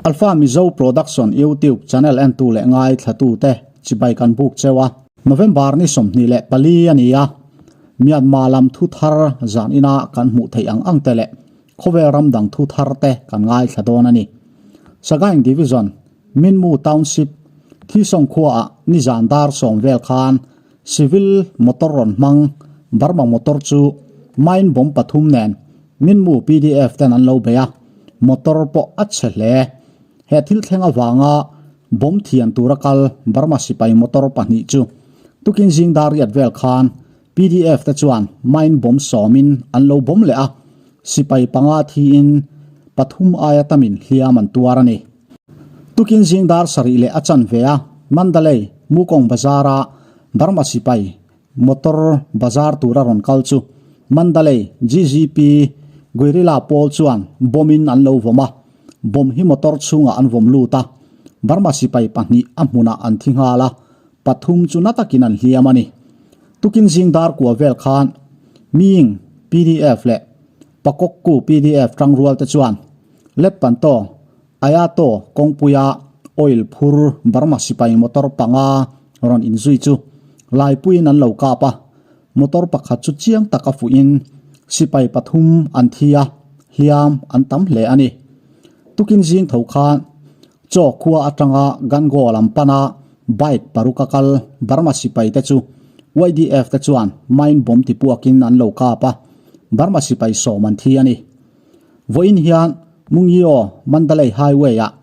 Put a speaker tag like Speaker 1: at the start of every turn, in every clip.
Speaker 1: Alpha Mizo Production YouTube channel entu leh ngaithlatu te chibai kan buk cheu a. November ni 24 a ni a, Myanmar lam thu thar zan ina kan hmuh theih ang ang te leh khawvel ram dang thu thar te kan ngaithla dawn a ni. Sagaing Division, Minmu Township, Thisong khuaah nizan dar sawm vel khan Civil motor rawn hmang Burma motor chu mine bomb pathum nen Minmu pdf ten an lo bei a, motor pawh a chhe hle. He thil thleng avanga bomb thian tura kal Burma sipai motor pahnih chu tukin zing dar riat vel khan pdf te chuan mine bomb sawmin an lo bomb leh a, sipai panga thiin pathum aia tamin hliam an tuar a ni. Tukin zing dar sarih leh a chanve a, Mandalay, Mukong Bazar-a Burma sipai motor bazar tura rawn kal chu Mandalay GGP Guerrilla pawl chuan bomb-in an lo vawm a, bomb hi motor chhungah an vawm lut a, Burma sipai pahnih a hmunah an thi nghal a, pathum chu na takin an hliam a ni. Tukin zing dar kua vel khan Ming pdf leh Pakokku pdf tangrual te chuan Letpanto, Ayato kawngpuia oil phur Burma sipai motor panga rawn inzui chu laipuiin an lo kap a, motor pakhat chu chiang taka fuhin sipai pathum an thi a, hliam an tam hle a ni. Tukin zing tho khan chaw khua atanga Gango lam pana bike paruk a kal Burma sipai te chu YDF te chuan mine bomb tipuakin an lo kap a, Burma sipai sawm an thi a ni. Vawiin hian Mungio Mandalay Highway-ah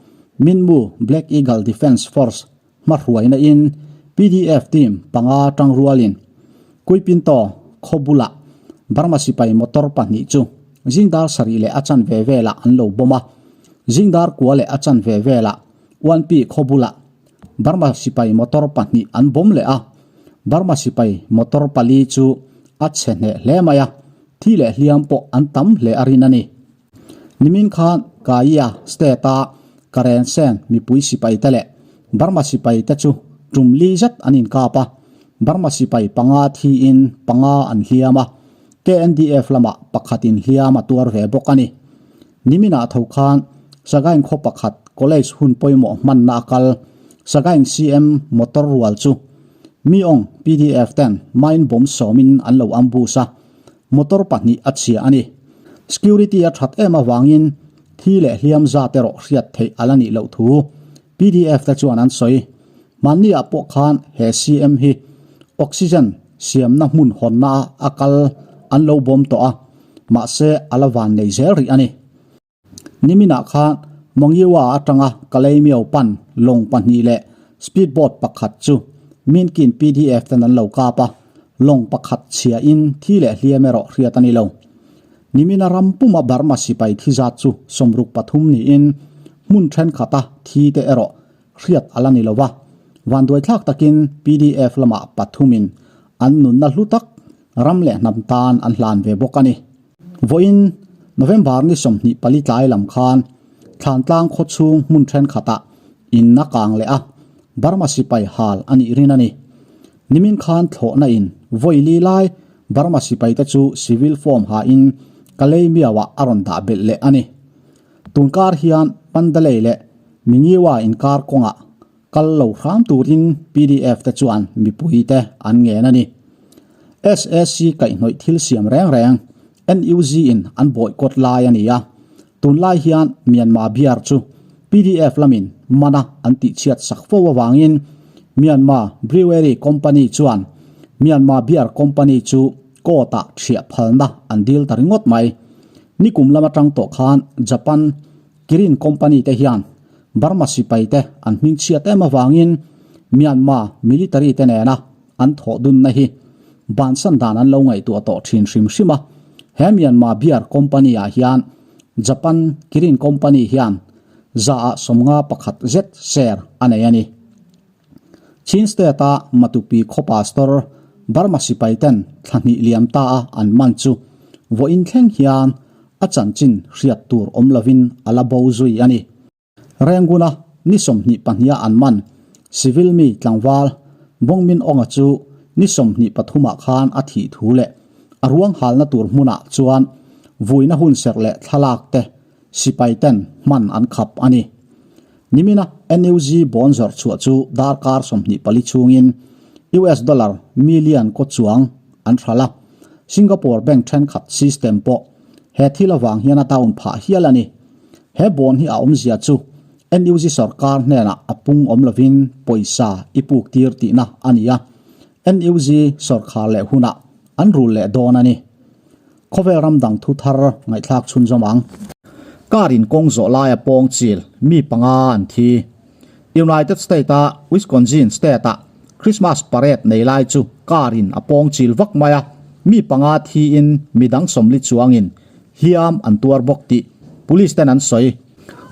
Speaker 1: Minmu Black Eagle Defence Force hmahruaina in pdf team panga tangrualin Kuipinto khaw bulah Burma sipai motor pahnih chu zingdar sarih leh a chanve velah an lo bawm a, zingdar kua leh a chanve velah Uanpi khaw bulah Burma sipai motor pahnih an bawm leh a, Burma sipai motor pali chu a chhe hneh hle mai a. Thi leh hliam pawh an tam hle a rin a ni. Nimin khan Kaya state-a Karen Sen mipui sipai te leh Burma sipai te chu tum li zet an inkap a, Burma sipai panga thiin panga an hliam a, KNDF lamah pakhatin hliam a tuar ve bawk a ni. Niminah tho khan Sagaing khaw pakhat college hun pawimawh hmanna a kal Sagaing CM motor rual chu Miong pdf ten mine bomb sawmin an lo ambush a, motor pahnih a chhia a ni. Security a that em avangin thi leh hliam zat erawh hriat theih a la nih loh thu pdf te chuan an sawi. Hmanni ah pawh khan he CM hi oxygen siamna hmun hawnna a kal an lo bawm tawh a, mahse a la van nei zel rih a ni. Niminah khan Mongiwa atanga Kalaymyo pan lawng pahnih leh speed boat pakhat chu Minkin pdf ten an lo kap a, lawng pakhat chhiahin thi leh hliam erawh hriat a ni lo. Nimina ram puma Burma sipai thi zat chu 63 niin hmun thenkhat-a thi te erawh hriat a la ni lo va, vanduaithlak takin pdf lamah pathumin an nunna hlu tak ram leh hnam tan an hlan ve bawk a ni. Vawiin November ni 24 tlai lam khan Thlantlang khawchhung hmun thenkhatah in a kang leh a, Burma sipai hal a nih rin a ni. Nimin khan thlawhna in vawi li lai Burma sipai te chu civil form hain Kalaymyo-ah a rawn dah belh leh a ni. Tunkar hian Mandalay leh Mingiwa inkar kawngah kal lo hram turin pdf te chuan mipui te an ngen a ni. SAC kaihhnawih thil siam reng reng NUG in an boycott lai a ni a, tunlai hian Myanmar beer chu pdf lamin mana an tihchhiat sak fo avangin Myanmar Brewery Company chuan Myanmar Beer Company chu court-ah thiah phalna an dil ta ringawt mai. Nikum lam atang tawh khan Japan Kirin Company te hian Burma sipai te an hmingchhiat em avangin Myanmar military te nena an thawh dunna hi bansan dan an lo ngaihtuah tawh thin hrim hrim a. He Myanmar Beer Company ah hian Japan Kirin Company hian za ah 51 zet share a nei a ni. Chin State a Matupi khaw pastor Burma sipai ten thla hnih liam ta a an man chu vawiin thleng hian a chanchin hriat tur awm lovin a la bo zui a ni. Renguna ni 22 a an man civil mi tlangval Bawngmin Awnga chu ni 23 ah khan a thih thu leh a ruang halna tur hmunah chuan vuina hun serh leh thlalak te sipai ten hman an khap a ni. Nimina NUG bond zawrh chhuah chu darkar 24 chhungin US dollar million kaw chuang an hralh a, Singapore bank thenkhat system pawh he thil avang hian a down phah hial a ni. He bond hi a awmzia chu NUG sorkar hnenah a pung awm lovin pawisa i puk tir tihna a ni a, NUG sorkhar leh hunah an rul leh dawn a ni. Khawvel ram dang thu thar ngaihthlak chhunzawm ang. Car in kawng zawh laia pawng chil mi panga an thi. United State-a Wisconsin state-ah Christmas parade nei lai chu car in a pawng chil vak mai a, mi panga thiin mi dang 40 chuangin hliam an tuar bawk tih police ten an sawi.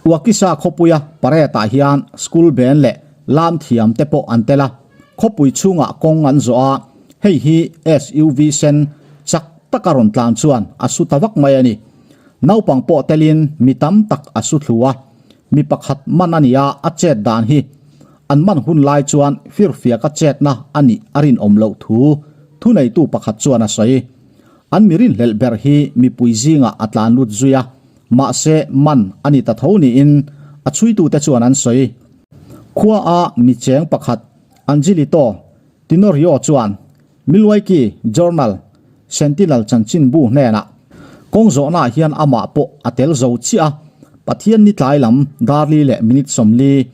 Speaker 1: Waukesha khawpuia parade-ah hian school band leh lam thiam te pawh an tel a. Khawpui chhungah kawng an zawh a, hei hi SUV sen chak taka rawn tlan chuan a su ta vak mai a ni. Naupang pawh telin mi tam tak a su thlu a, mi pakhat man a ni a, a chet dan hi an man hun lai chuan firfiaka chetna a nih a rinawm loh thu thuneitu pakhat chuan a sawi. An mi rinhlelh ber hi mipui zingah a tlan lut zui a, mahse man a ni ta tho niin a chhuitute chuan an sawi. Khua a mi cheng pakhat Angelito Tenorio chuan Milwaukee Journal Sentinel chanchinbu hnenah kawng zawhnaah hian amah pawh a tel zo chiah a, Pathian ni tlai lam dar li leh minute 40,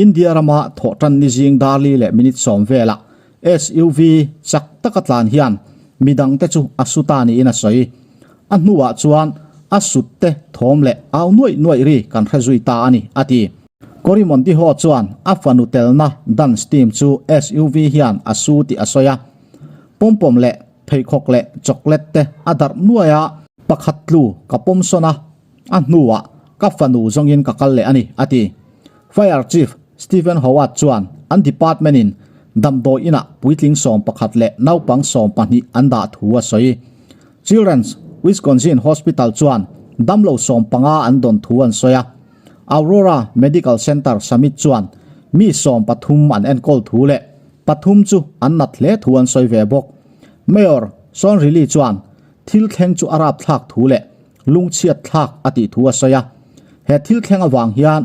Speaker 1: India rama thawhtan ni zing dar li leh minute 10 velah SUV chak taka tlan hian midangte chu a su ta niin a sawi. A hnuah chuan a sutte thawm leh au nuaih nuaih ri kan hre zui ta a ni, a ti. Cory Montijo chuan a fanu telna dance team chu SUV hian a su tih a sawi a. Pawmpawm leh pheikhawk leh chocolate te a darh nuai a. Pakhat tlu ka pawm sawn a, a hnuah ka fanu zawngin ka kal leh a ni, a ti. Fire Chief Stephen Howard chuan an department in damdawi inah puitling 11 leh naupang 12 an dah thu a sawi. Children's Wisconsin Hospital chuan damlo 15 an dawn thu an sawi a. Aurora Medical Center Summit chuan mi 13 an enkawl thu leh pathum chu an nat hle thu an sawi ve bawk. Mayor Sean Riley chuan thil thleng chu a rap thlak thu leh lungchhiat thlak a tih thu a sawi a. He thil thleng avang hian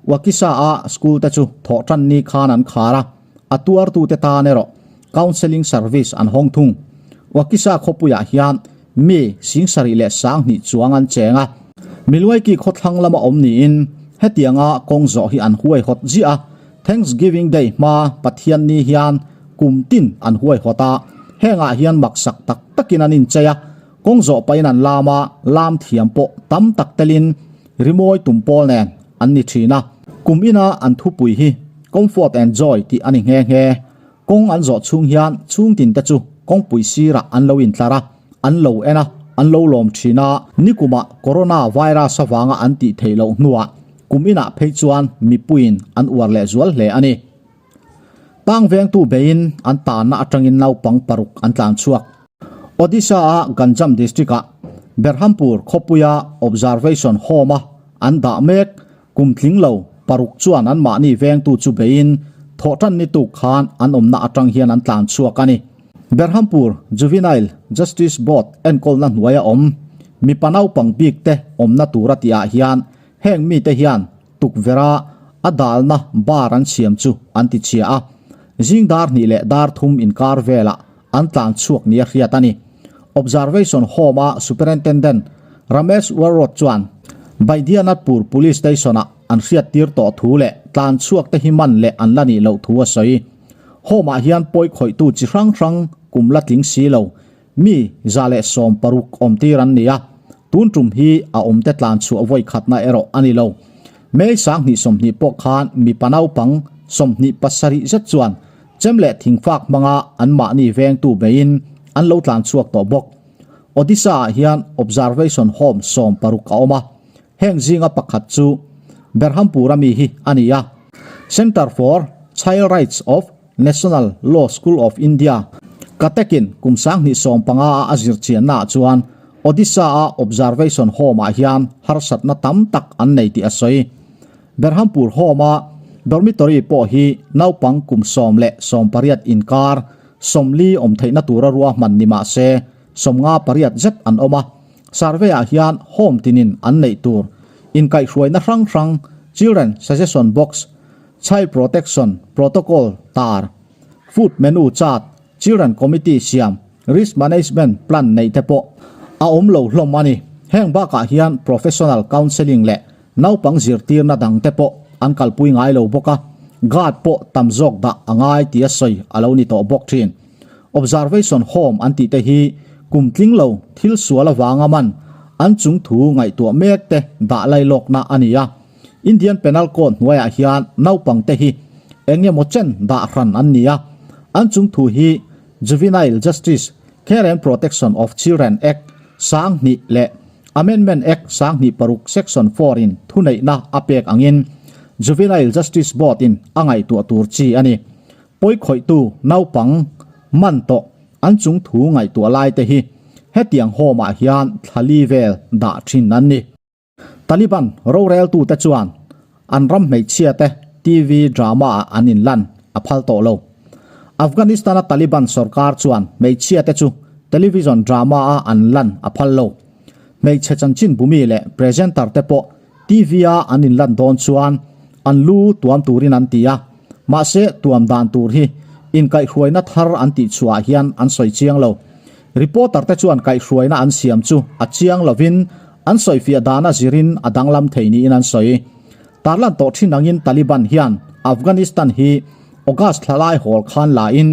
Speaker 1: Waukesha a school te chu thawh tan ni khan an khar a, a tuartute tan erawh counselling service an hawng thung. Waukesha khawpuiah hian mi 72,000 chuang an cheng a. Milwaukee khawthlang lama awm niin hetianga kawng zawh hi an huai hawt ziah a, Thanksgiving Day hma Pathian ni hian kum tin an huai hawt a, hengah hian maksak tak takin an inchei a, kawng zawh pahin an lam a, lam thiam pawh tam tak telin rimawi tum pawl nen an ni thin a. Kum ina an thupui hi Comfort and Joy tih a ni nghe nghe. Kawng an zawh chhung hian chhungtin te chu kawngpui sirah an lo intlar a, an lo en a, an lo lawm thin a. Nikumah Corona virus avanga an tih theih loh hnuah kum inah phei chuan mipuiin an uar leh zual hle a ni. Tang vengtu beiin an tanna atangin naupang paruk an tlan chhuak. Odisha-a Ganjam district-ah Berhampur khawpuia observation home-a an dah mek Kum tling lo paruk chuan anmahni vengtu chu beiin thawhtan ni tuk khan an awmna atang hian an tlan chhuak a ni. Berhampur Juvenile Justice Board enkawlna hnuaia awm mipa naupang bik te awmna tura tihah hian heng mite hian tukverha a dalna bar an siam chu an ti chhia a, zing dar hnih leh dar thum inkar velah an tlan chhuak nia hriat a ni. Observation Home-a Superintendent Ramesh Warrod chuan Baidyanathpur Police Station-ah an hriat tir tawh thu leh tlan chhuak te hi man leh an la nih loh thu a sawi. Home-ah hian pawi khawihtu chi hrang hrang kum la tling si lo mi 160 awm tir an ni a, tun tum hi a awmte tlan chhuah vawi khatna erawh a ni lo. May 2020 pawh khan mipa naupang 27 zet chuan Chem leh thingfak hmanga anmahni vengtu beiin an lo tlan chhuak tawh bawk. Odisha-ah hian observation home 60 a awm a, heng zinga pakhat chu Berhampur-a mi hi a ni a. Centre for Child Rights of National Law School of India, Cuttack-in kum 2015-a a zir chiannaah chuan Odisha-a observation home-ah hian harsatna tam tak an nei tih a sawi. Berhampur Home-a dormitory pawh hi naupang kum 10 leh 18 inkar 40 awm theihna tura ruahman ni mah se 58 zet an awm a. Survey-ah hian home tinin an neih tur inkaihhruaina hrang hrang Children Suggestion Box, Child Protection Protocol tar, Food Menu Chart, Children Committee siam, Risk Management Plan neih te pawh a awm lo hlawm a ni. Heng bakah hian Professional Counselling leh naupang zirtirna dang te pawh an kalpui ngai lo bawk a, guard pawh tam zawk dah a ngai tia sawi a lo ni tawh bawk thin. Observation Home an tih te hi kum tling lo thil sual avanga man an chung thu ngaihtuah mek te dah lailawkna a ni a. Indian Penal Code hnuaiah hian naupang te hi eng emaw chen dah hran an ni a, an chung thu hi Juvenile Justice, Care and Protection of Children Act 2000 leh Amendment Act 2006 Section 4 in thuneihna a pek angin Juvenile Justice Board in a ngaihtuah tur chi a ni. Pawikhawihtu naupang man tawh an chung thu ngaihtuah lai te hi hetiang home ah hian thla li vel dah thin an ni. Taliban roreltute chuan an ram hmeichhia te TV drama ah an inlan a phal tawh lo. Afghanistan-a Taliban sorkar chuan hmeichhia te chu television drama a an lan a phal lo. Hmeichhe chanchin bumi leh presenter te pawh TV a an inlan dawn chuan an lu tuam turin an ti a, mahse tuam dan tur hi inkaihhruaina thar an tihchhuah ah hian an sawi chiang lo. Reporter te chuan kaihhruaina an siam chu a chiang lovin an sawifiah dana zirin a danglam thei niin an sawi. Tarlan tawh thin angin Taliban hian Afghanistan hi August thla lai hawl khan la in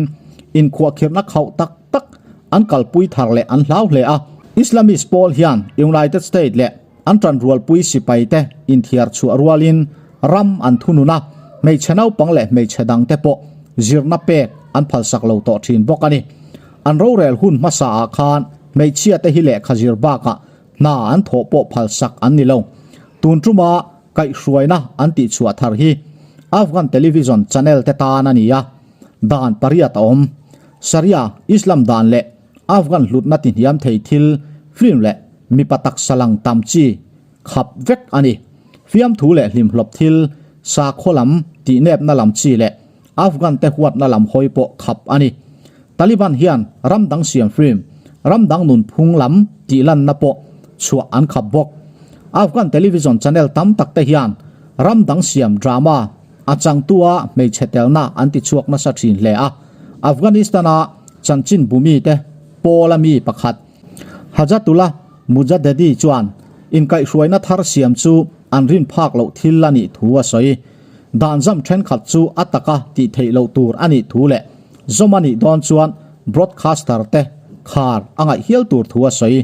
Speaker 1: inkhuahkhirhna khauh tak tak an kalpui thar leh an hlau hle a. Islamist pawl hian United States leh an tanrualpui sipai te inthiar chhuah rualin ram an thunun a, hmeichhe naupang leh hmeichhe dang te pawh zirna pek an phalsak lo tawh thin bawk a ni. An rorel hun hmasa ah khan hmeichhia te hi lehkha zir bakah hna an thawh pawh phalsak an ni lo. Tun tuma kaihhruaina an tihchhuah thar hi Afghan television channel te tan a ni a, dan pariat a awm. Sharia, Islam dan leh Afghan hlutna tihniam thei thil film leh mipa taksa lang tam chi khap vek a ni. Fiamthu leh hlimhlawp thil, sakhaw lam, tihnepna lam chi leh Afghan te huatna lam hawi pawh khap a ni. Taliban hian ram dang siam film, ram dang nunphung lam tihlanna pawh chhuah an khap bawk. Afghan television channel tam tak te hian ram dang siam drama a changtua hmeichhe telna an tichhuak nasa thin hle a. Afghanistan-a chanchin bumi te pawla mi pakhat Hajatullah Mujadedi chuan inkaihhruaina thar siam chu an rin phak loh thil a nih thu a sawi. Dan zam thenkhat chu a taka tih theih loh tur a nih thu leh zawm a nih dawn chuan broadcaster te khar a ngaih hial tur thu a sawi.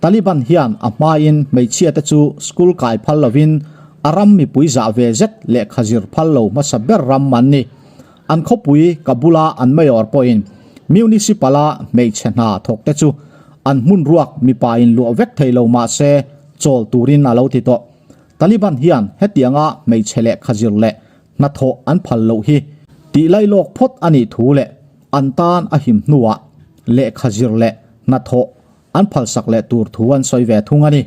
Speaker 1: Taliban hian a hmain hmeichhia te chu school kai phal lovin a ram mipui zah ve zet lehkha zir phal lo hmasa ber ram an ni. An khawpui Kabul-a an mayor pawhin Municipal-a hmeichhe hna thawk te chu an hmun ruak mipa in luah vek thei lo mah se chawl turin a lo ti tawh. Taliban hian hetianga hmeichhe lehkha zir leh hnathawh an phal loh hi tih lailawk phawt a nih thu leh an tan a him hnuah lehkha zir leh hnathawh an phalsak leh tur thu an sawi ve thung a ni.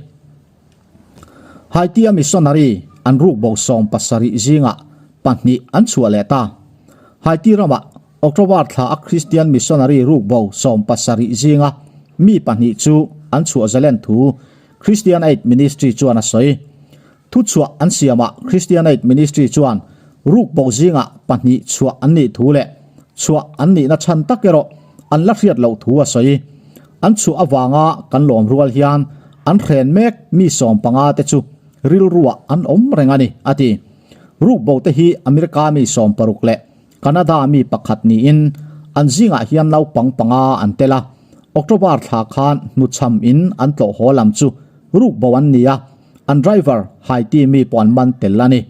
Speaker 1: Haiti-a missionary an rukbo 70 zingah pahnih an chhuah leh ta. Haiti ramah October thla a Christian missionary rukbo 70 zinga mi pahnih chu an chhuah zalen thu Christian Aid Ministry chuan a sawi. Thuchhuah an siamah Christian Aid Ministry chuan rukbo zingah pahnih chhuah an nih thu leh chhuah an nihna chhan tak erawh an la hriat loh thu a sawi. An chhuah avanga kan lawm rual hian an hren mek mi 15 te chu rilruah an awm reng a ni, a ti. Rukbo te hi America mi 60 leh Canada mi pakhat niin an zingah hian naupang panga an tel a. October thla khan hnuchham in an tlawh haw lam chu rukbo an ni a, an driver Haiti mi pawh an man tel a ni.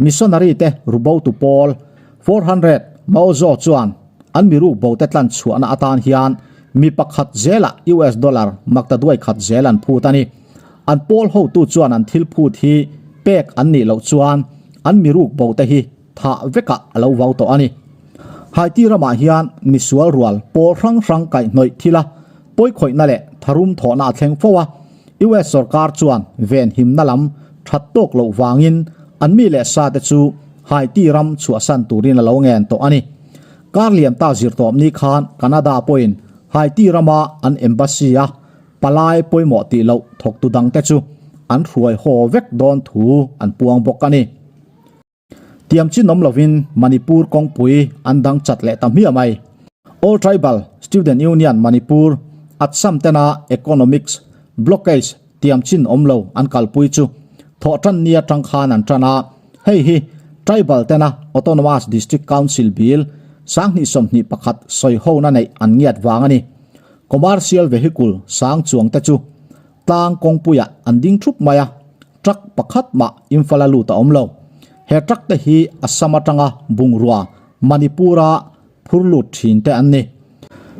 Speaker 1: Missionary te rubotu pawl 400 Maozo chuan an mi rukbo te tlan chhuahna atan hian mi pakhat zelah US dollar maktaduai khat zel an phut a ni. An pawl hotu chuan an thil phut hi pek an nih loh chuan an mi rukbo te hi thah vekah a lo vau tawh a ni. Haiti ramah hian misual rual pawl hrang hrang kaihhnawih thila pawikhawihna leh tharum thawhna a thleng fo a, US sorkar chuan venhimna lam that tawk loh vangin an mi leh sa te chu Haiti ram chhuahsan turin a lo ngen tawh a ni. Kar liam ta zirtawpni khan Canada pawhin Haiti rama an embassy a palai pawimawh tih loh thawktu dangte chu an hruai haw vek dawn thu an puang bawk a ni. Tiam chin awm lovin Manipur kawngpui an dang chat leh ta hmiah mai. All Tribal Student Union Manipur, Atsam tena Economics Blockage tiam chin awm lo an kalpui chu thawhtan ni atang khan an tan a, hei hi Tribal tena Autonomous District Council Bill 2021 sawihona neih an ngiat vang a ni. Commercial vehicle sang chuang te chu tlang kawngpuiah an ding thup mai a, truck pakhat mah Imphal a lut a awm lo. He truck te hi Assam atanga bungrua Manipur-a phur lut thin te an ni.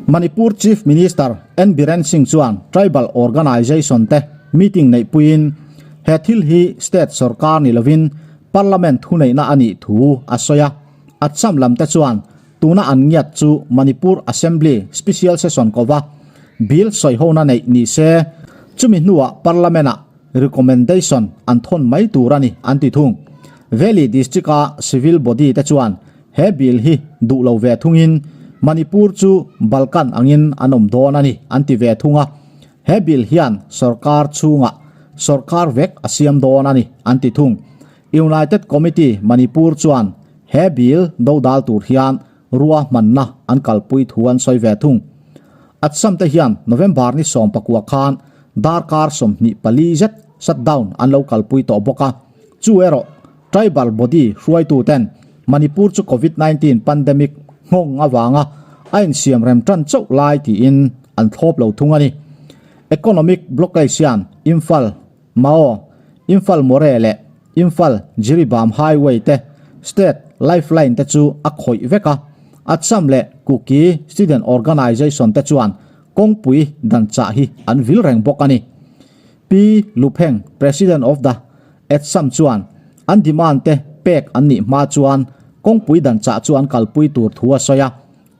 Speaker 1: Manipur Chief Minister N Biren Singh chuan Tribal Organisation te meeting neih puiin he thil hi state sorkar ni lovin Parliament thuneihna a nih thu a sawi a. Assam lam te chuan tuna an ngiat chu Manipur Assembly Special Session kova bill sawihona neih ni se, chumi hnuah Parliament-ah recommendation an thawn mai tur a ni an ti thung. Valley District-a civil body te chuan He bill hi duh lo ve thungin Manipur chu Balkan angin an awm dawn a ni an ti ve thung a. He bill hian sorkar chhungah sorkar vek a siam dawn a ni an ti thung. United Committee Manipur chuan he bill dodal tur hian ruahmanna an kalpui thu an sawi ve thung. Atsam te hian November ni 19 khan darkar 24 zet shutdown an lo kalpui tawh bawk a. Chu erawh Tribal body hruaituten Manipur chu Covid 19 pandemic nghawng avanga a insiam rem tan chauh lai tiin an thlawp lo thung a ni. Economic blockage hian Imphal, Mao, Imphal Moreh leh Imphal Jiribam Highway te state lifeline te chu a khawih vek a. Assam leh Kuki Student Organisation te chuan kawngpui dan chah hi an vil reng bawk a ni. Pi Lupheng, President of the Etsam chuan an demand te pek an nih hma chuan kawngpui dan chah chu an kalpui tur thu a sawi a.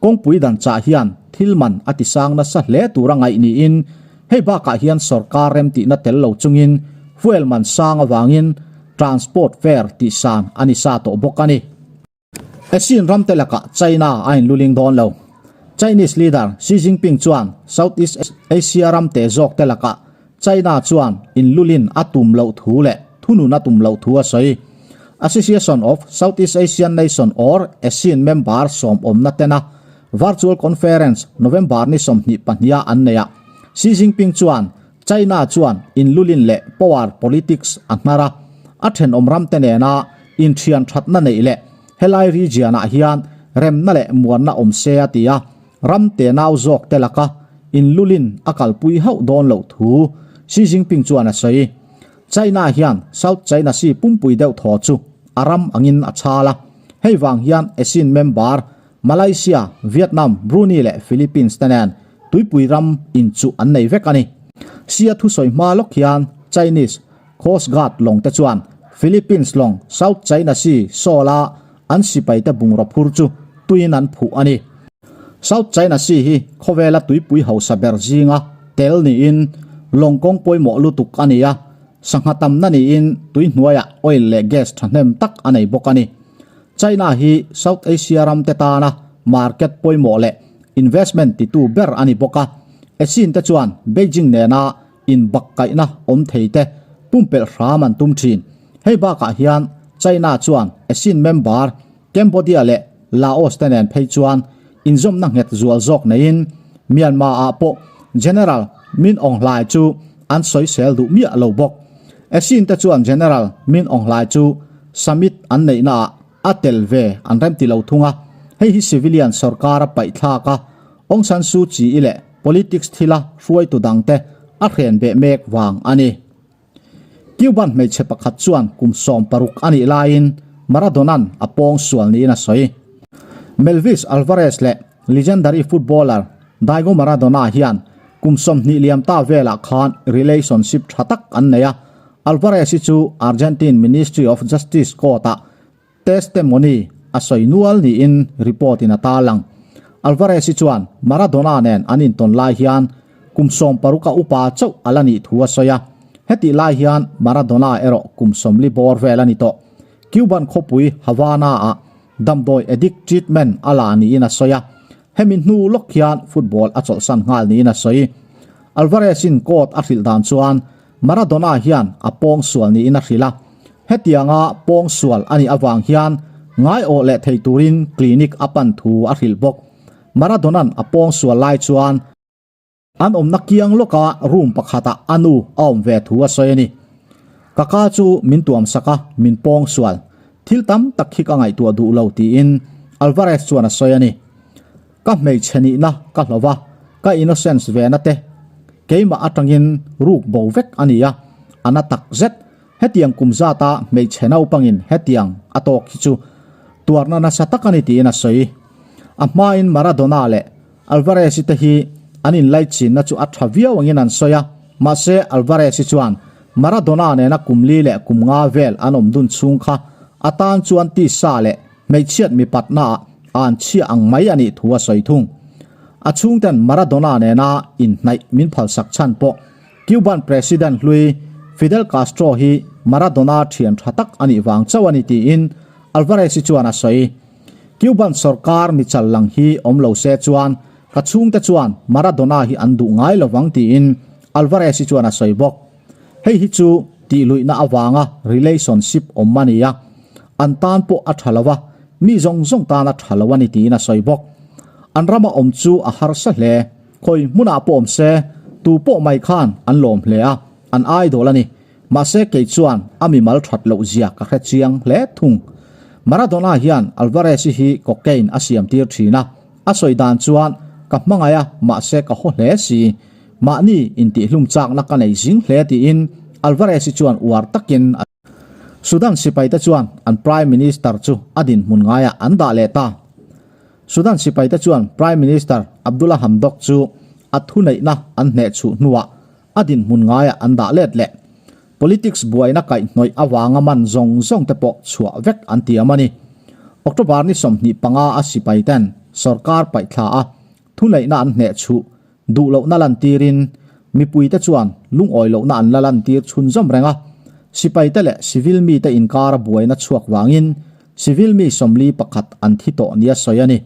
Speaker 1: Kawngpui dan chah hian thil man a ti sang nasa hle tur a ngaih niin hei bakah hian sorkar remtihna tel lo chungin fuel man sang avangin transport fare tihsan a ni sa tawh bawk a ni. Asian ram te lakah China a inluling dawn lo. Chinese leader Xi Jinping chuan Southeast Asia ram te zawk te lakah China chuan inlulin a tum loh thu leh thunun a tum loh thu a sawi. Association of Southeast Asian Nation or ASEAN member sawm awmna tena virtual conference November ni 22 a an nei a. Xi Jinping chuan China chuan inlulin leh power politics a hnar a, a thenawm ramte nena inthian thatna neih leh helai region-ah hian remna leh muanna awm se a ti a, ram tenau zawk te laka inlulin a kalpui hauh dawn loh thu Xi Jinping chuan a sawi. China hian South China Sea pumpui deuh thaw chu a ram angin a chhal a, hei vang hian ASEAN member Malaysia, Vietnam, Brunei leh Philippines te nen tuipui ram inchuh an nei vek a ni. Sia thusawi hma lawk hian Chinese Coast Guard lawng te chuan Philippines lawng South China Sea Shoal-a an sipaite bungraw phur chu tuiin an phuh a ni. South China Sea hi khawvela tuipui hausa ber zinga tel niin lawng kawng pawimawh lutuk a ni a, sangha tamna niin tui hnuaiah oil leh gas thahnem tak a nei bawk a ni. China hi South Asia ram te tana market pawimawh leh investment titu ber a ni bawk a, ASEAN te chuan Beijing nena inbakkaihna awm thei te pumpelh hram an tum thin. Hei bakah hian China chuan ASEAN member Cambodia leh Laos te nen phei chuan inzawmna nghet zual zawk neiin Myanmar ah pawh General Min Aung Hlaing chu an sawisel duh miah lo bawk. ASEAN te chuan General Min Aung Hlaing chu summit an neihnaah a tel ve an remti lo thung a, hei hi civilian sorkar a paihthlak a, Aung San Suu Kyi leh politics thila hruaitu dangte a hren beh mek vang a ni. Cuban hmeichhe pakhat chuan kum 16 a nih laiin Maradona'n a pawng sual niin a sawi. Melvis Alvarez leh legendary footballer Diego Maradona hian kum 20 liam ta velah khan relationship tha tak an nei a, Alvarez hi chu Argentine Ministry of Justice court-ah testimony a sawi nual niin report in a tarlang. Alvarez hi chuan Maradona nen an intawn lai hian kum 16 a upa chauh a la nih thu a sawi a, hetih lai hian Maradona erawh kum 40 bawr vel a ni tawh. Cuban khawpui Havana-ah damdawi addict treatment a la niin a sawi a, hemi hnu lawk hian football a chawlhsan nghal niin a sawi. Alvarez-in court a hrilh dan chuan Maradona hian a pawng sual niin a hrilh a, hetianga pawng sual a nih avang hian Ngai awh leh thei turin clinic a pan thu a hrilh bawk. Maradona'n a pawng sual lai chuan an awmna kiang lawka room pakhatah a nu a awm ve thu a sawi a ni. Ka ka chu min tuam sak a, min pawng sual. Thil tam tak hi ka ngaihtuah duh lo tiin Alvarez chuan a sawi a ni. Ka hmeichhe nihna ka hlo va, ka innocence ve na te keimah atangin ruk bo vek a ni a, a na tak zet. Hetiang kum zata hmeichhe naupangin hetiang a tawk hi chu tuarna nasa tak a ni tiin a sawi. A hmain Maradona leh Alvarez-i te hi an inlaichinna chu a tha viau angin an sawi a, mahse Alvarez-i chuan Maradona nena kum li leh kum nga vel an awm dun chhung kha a tan chuan tisa leh Hmeichhiat mipatnaah an chhia ang mai a nih thu a sawi thung. A chhungten Maradona nena inhnaih min phalsak chhan pawh Cuban President hlui Fidel Castro hi Maradona thian tha tak a nih vang chauh a ni tiin Alvarez-i chuan a sawi. Cuban sawrkar mi chal lang hi awm lo se chuan ka chhungte chuan Maradona hi an duh ngai lo vang tiin Alvarez-i chuan a sawi bawk. Hei hi chu tihluihna avanga relationship awm a ni a, an tan pawh a tha lo a, mi zawng zawng tan a tha lo a ni tiin a sawi bawk. An rama awm chu a harsa hle, khawi hmunah pawh awm se, tu pawh mai khan an lawm hle a, an idol a ni. Mahse kei chuan a mimal that loh zia ka hre chiang hle thung. Maradona hian Alvarez-i hi cocaine a siam tir thin a, a sawi dan chuan ka hmangaih a, mahse ka haw hle si. Mahni intihhlum chakna ka nei zing hle tiin Alvarez-i chuan uar takin a Sudan sipaite chuan an Prime Minister chu a dinhmun ngaiah an dah leh ta. Sudan sipaite chuan Prime Minister Abdullah Hamdok chu a thuneihna an hnehchhuh hnuah a dinhmun ngaiah an dah let leh. Politics buaina kaihhnawih avanga man zawng zawng te pawh chhuah vek an tiam a ni. October ni 25 a sipaiten sorkar paihthla a thuneihna an hnehchhuh Duh lohna lantirin mipuite chuan lungawi lohna an la lantir chhunzawm reng a, sipaite leh civil mite inkara buaina chhuak vangin civil mi 41 an thi tawh nia sawi a ni.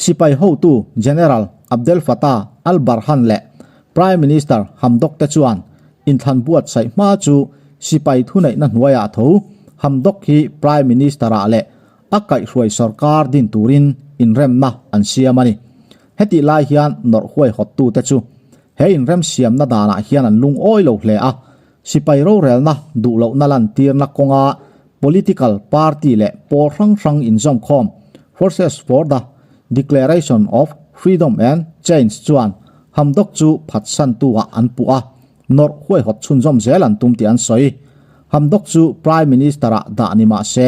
Speaker 1: Sipai hotu General Abdel Fattah al-Burhan leh Prime Minister Hamdok te chuan inthlan buatsaih hma chu sipai thuneihna hnuaiah tho Hamdok hi Prime Minister-ah leh a kaihhruai sorkar din turin inremna an siam a ni. Hetih lai hian nawrh huaihawttute chu he inremsiamna danah hian an lungawi lo hle a, sipai rorelna duh lohna lantirna kawnga political party leh pawl hrang hrang inzawmkhawm Forces for the Declaration of Freedom and Change chuan Hamdok chu phatsantu-ah an puh a, nawrh huaihawt chhunzawm zel an tum tih an sawi. Hamdok chu Prime Minister-ah dah ni mah se,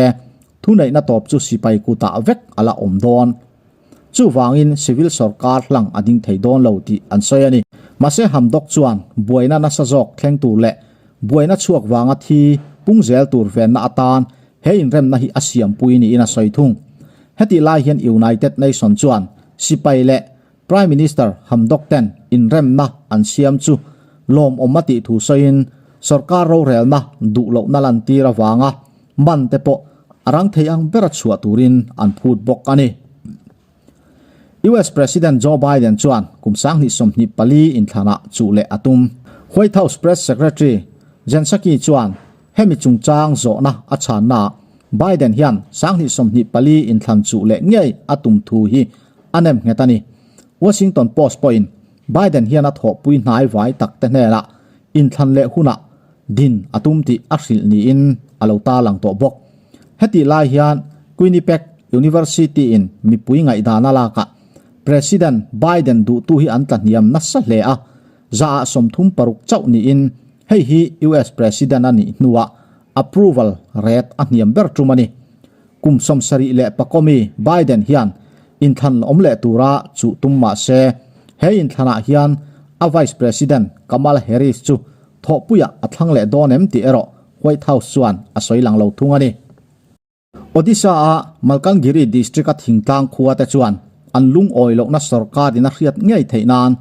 Speaker 1: thuneihna tawp chu sipai kutah vek a la awm dawn. Chuvangin civil sorkar hlang a ding thei dawn lo tih an sawi a ni. Mahse Hamdok chuan buaina nasa zawk thleng tur leh buaina chhuak vanga thi pung zel tur venna atan he inremna hi a siampui niin a sawi thung. Hetih lai hian United Nation chuan sipai leh Prime Minister Hamdok ten inremna an siam chu lawmawm a tih thu sawiin sorkar rorelna duh lohna lantir avanga Man te pawh a rang thei ang bera chhuah turin an phut bawk a ni. US President Joe Biden chuan kum 2024 inthlanah chuh leh a tum. White House Press Secretary Jen Psaki chuan hemi chungchang zawhna a chhannaah Biden hian 2024 inthlan chuh leh ngei a tum thu hi a nem nghet a ni. Washington Post pawhin Biden hian a thawhpui hnai vai tak te hnenah inthlan leh hunah din a tum tih a hrilh niin a lo tarlang tawh bawk. Hetih lai hian Quinnipiac University-in mipui ngaihdana lakah President Biden duhtu hi an tlahniam nasa hle a, zaah 36 chauh niin hei hi US President a nih hnuah approval rate a hniam ber tum a ni. Kum 74 mi Biden hian inthlan awm leh tura chuh tum mah se he inthlanah hian a Vice President Kamala Harris chu Thawhpuiah a thlang leh dawn em tih erawh White House chuan a sawi lang lo thung a ni. Odisha-a Malkangiri district-a thingtlang khua te chuan an lungawi lohna sorkarin a hriat ngei theih nan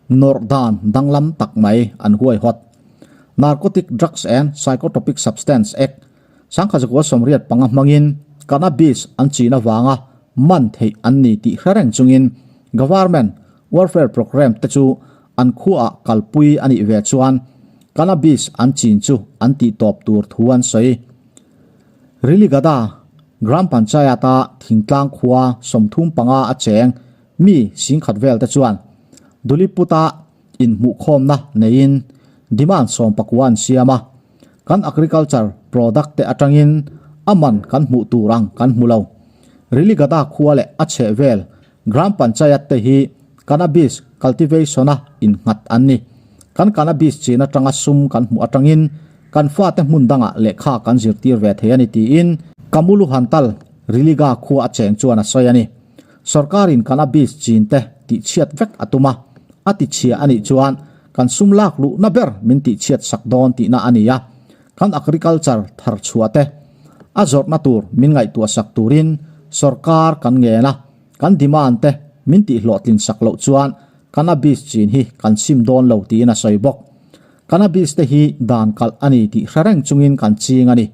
Speaker 1: nawrh dan danglam tak mai an huaihawt. Narcotic Drugs and Psychotropic Substance Act 1985 hmangin cannabis an chin avanga man theih an ni tih hre reng chungin Government Warfare Programme te chu An khuaah kalpui a nih ve chuan cannabis an chin chu an tih tawp tur thu an sawi. Riligada. Gram Panchayat-a thingtlang khua 35 a cheng mi 10,000 vel te chuan Duliputa inhmuhkhawmna neiin demand 19 an siam a. Kan agriculture product te atangin a man kan hmuh tur ang kan hmu lo. Riligada khua leh a chhehvel Gram Panchayat te hi cannabis cultivation-a innghat an ni. Kan cannabis chin atanga sum kan hmuh atangin kan fate hmun dangah lehkha kan zirtir ve thei a ni tiin Kamulu Hantal Riliga khua a cheng chuan a sawi a ni. Sorkarin cannabis chin te tihchhiat vek a tum a, a tichhia a nih chuan kan sum lak luhna ber min tihchhiat sak dawn tihna a ni a, kan agriculture thar chhuah te a zawrhna tur min ngaihtuah sak turin sorkar kan ngen a, kan demand te min tihhlawhtlin sak loh chuan cannabis chin hi kan sim dawn lo tiin a sawi bawk. Cannabis te hi dan kalh a ni tih hre reng chungin kan ching a ni.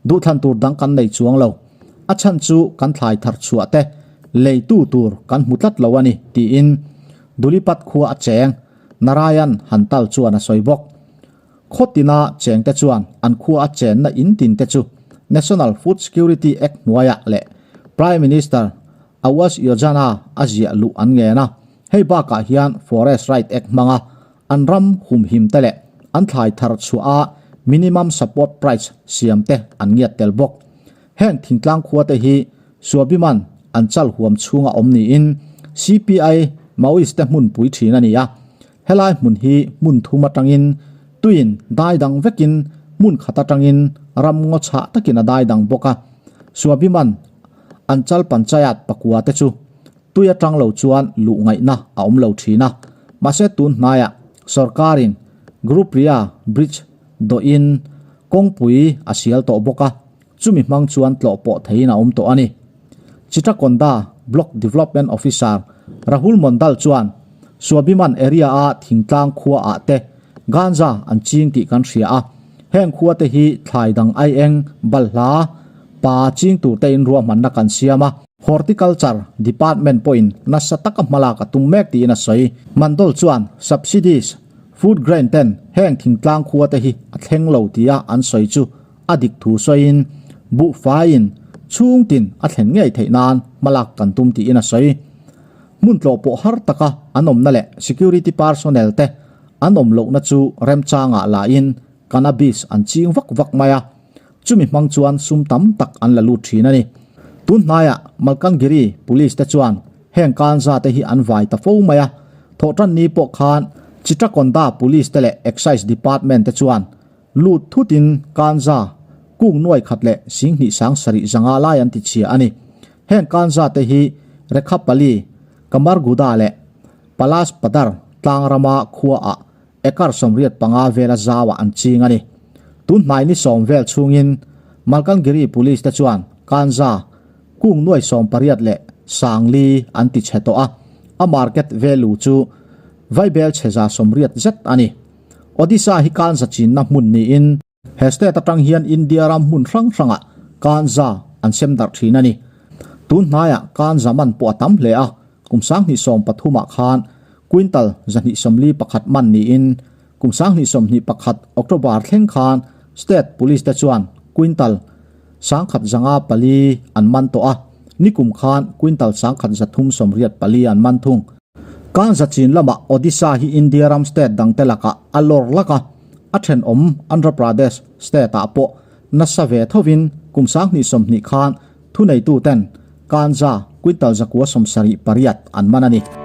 Speaker 1: Duhthlan tur dang kan nei chuang lo. A chhan chu kan thlai thar chhuah te leitu tur kan hmu tlat lo a ni, tiin Dulipat khua a cheng Narayan Hantal chuan a sawi bawk. Khawtina chengte chuan an khua a chenna in tin te chu National Food Security Act hnuaiah leh Prime Minister Awas Yojana a ziah luh an ngen a. Hei bakah hian Forest Right Act hmanga an ram humhim te leh an thlai thar chhuah a minimum support price siam te an ngiat tel bawk. Heng thingtlang khua te hi Suabiman an chal huam chhunga awm niin CPI Maoist te hmunpui thin a ni a. Helai hmun hi hmun thum atangin tuiin dai dang vekin hmun khat atangin ram ngaw chhah takin a dai dang bawk a. Suabiman an chal panchayat pakua te chu tui atang lo chuan luh ngaihna a awm lo thin a. Mahse tun hnaiah sorkarin Gurupriya Bridge dawhin kawngpui a sial tawh bawk a. Chumi hmang chuan tlawh pawh theiin a awm tawh a ni. Chitrakonda Block Development Officer Rahul Mondal chuan Suabiman area-a thingtlang khua ah te ganja an ching tih kan hria a, heng khua te hi thlai dang ai eng, balhla, pa ching tur te in ruahmanna kan siam a. Horticulture Department pawhin nasa taka hmalak a tum mek tiin a sawi. Mandal chuan subsidies, food grain ten heng thingtlang khua te hi a thleng lo tia an sawi chu A dik thu sawiin, buhfaiin chhungtin a thlen ngei theih nan hmalak kan tum tiin a sawi. Hmun tlawh pawh har taka an awmna leh security personnel te an awm lohna chu remchangah lahin cannabis an ching vak vak mai a, chumi hmang chuan sum tam tak an la lut thin a ni. Tun hnaiah Malkangiri Police te chuan heng kanza te hi an vai ta fo mai a, thawhtan ni pawh khan Chitrakonda Police te leh Excise Department te chuan Lut thutin kanza kung nuai khat leh 20 7 zanga lai an ti chhia a ni. Heng kanza te hi Rekhapali, Kamarguda leh Palas Padar tlang rama khua ah acre 85 vela zau ah an ching a ni. Tun hnai ni 10 vel chhungin Malkangiri Police te chuan kanza kung nuai 18 leh 4,000 an ti chhe tawh a, a market value chu vaibel chhe 180 zet a ni. Odisha hi kanza chinna hmun niin he state atang hian India ram hmun hrang hrangah kanza an sem darh thin a ni. Tun hnaiah kanza man pawh a tam hle a, kum 2013 ah khan quintal 241 man niin kum 2021 October thleng khan state police te chuan quintal 1,104 an man tawh a, nikum khan quintal 1,384 an man thung. Kanza chin lamah Odisha hi India ram state dangte lakah a lawr lak a, a thenawm Andhra Pradesh state ah pawh nasa ve thovin kum 2020 khan thuneituten kanza quintal 978 an man a ni.